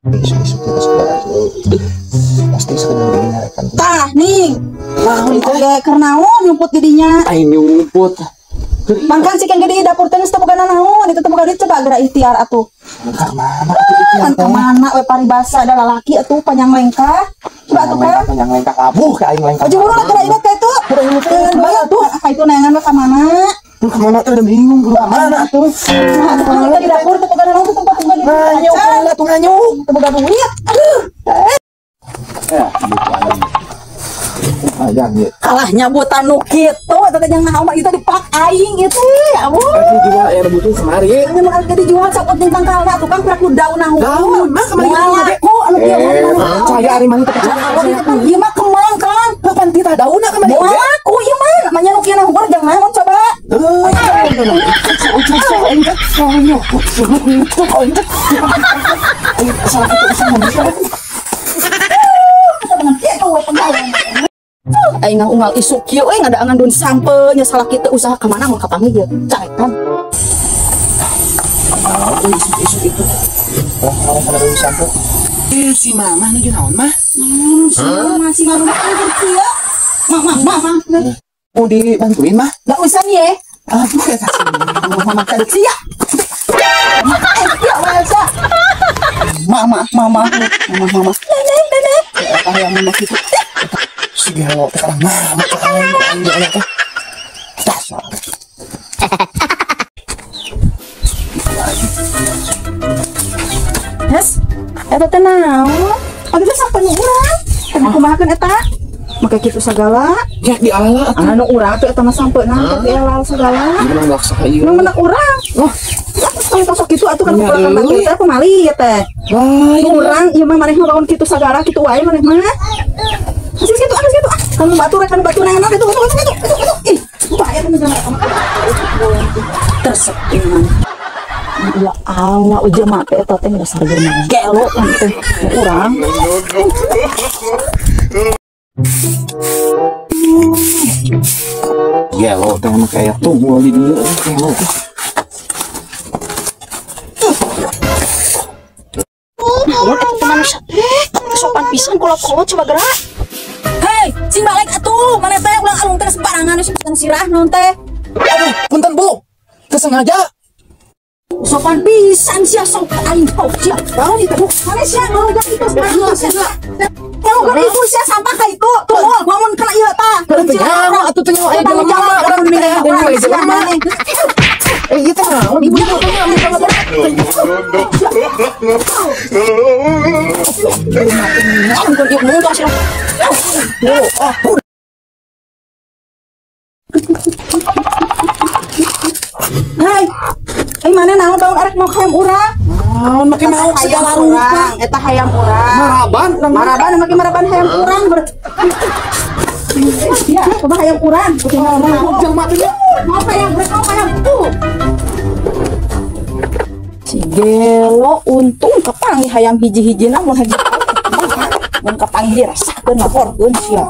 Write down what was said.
Isuk-isuk kita sekolah. Pasti sekedar dinyarekan. Tah nih. Naon itu? Oke, keur naon nyumput di dinya? Aing nyumput. Mangkan sih kan gede dapur teh geus teu boga naon, itu teu boga duit coba geura ikhtiar atuh. Ka mana atuh ikhtiar teh? Mana we paribasa da lalaki atuh panjang lengkah. Coba atuh kan. Panjang lengkah labuh ka aing lengkah. Baju buru lah geura inget ka itu. Neangan duit atuh. Ka itu neangan we ka mana? Ka mana tuh udah bingung ka mana atuh. Nah, atuh di dapur teu boga naon tuh tempat boga duit. Nganyuk lah tuh nganyuk. Teu boga duit. Aduh. Ya, gitu aing. Kalah nyabutan nu kitu eta teh jeung naon mah itu dipak aing itu ya ampun. Aduh dijual aya butuh kemari. Nya mah geus dijual saput jeung tangkalna tukang prak nu daunna hungkul. Daun mah kemari laku anu kieu mah. Percaya ari mah teh percaya. Ieu mah kemang kan. Kapan titah daunna kemari? Moal laku ieu mah namanya nu kieu hungkul jeung naon coba. Aing unggal isuk kieu euy ngadaangan daun sampe nya salah kitu usaha ka mana mun kapanggih ieu carekan. Naon isuk-isuk itu? Orang-orang kana daun sampe. Si mama nuju naon mah? Si mama si mama keur kieu. Mama mama. Mau dibantuin mah? Enggak usah ye. Aduh eta sih. Mama ka sia. Ya masa. Mama mama mama mama. Nenek nenek. Eta hayang mah kitu. Si gelo teh kalah mah aing aing teh. Dasar. Yes, eta teh naon? Atuh teh sampeu urang. Teh kumahakeun eta? Make kitu sagala. Ya dialala atuh. Anu urang teh eta mah sampeuna teh dialala sagala. Menang baksa ieu. Menang urang. Wah, tong sok kitu atuh kan kepelakan batur teh pamali ieu teh. Wah, urang ieu mah maneh mah bangun kitu sagala kitu wae maneh mah. Asis gitu, asis gitu. Ah, kamu batur, kamu batur nangan itu, itu, itu, itu, itu. Ih, bahaya tuh misalnya kamu. Tersep iman. Ya Allah, udah mati eta teh dasar jelema gelo teh urang. Gelo teh mah kayak tunggul di dieu gelo. Naon eta teh manusia teh? Sopan pisan kolot-kolot coba gerak. Hei, sing balik atuh, maneh teh ulang alung teh sembarangan geus sirah naon teh. Aduh, punten Bu. Teu sengaja. Sopan pisan sia sok aing pok sia. Naon ieu teh Bu? Maneh sia ngaruga itu sembarangan sia. Ngaruga itu sia sampah ka itu. Tunggu, gua mun kena ieu tah. Teu nyawa atuh teu nyawa aya jelema mah urang teh jelema. Eh, ieu teh naon ibu teh nyawa banget. Hai, ai mana naon bangun arek mau hayam urang? Naon make maok segala rupa. Eta hayam urang. Maraban, maraban make maraban hayam urang. Ya, coba hayam urang. Jelema teh mau hayam, mau hayam. Si gelo untung kapanggih hayam hiji-hijina mun hiji. Mun kapanggih dirasakeun laporkeun sia.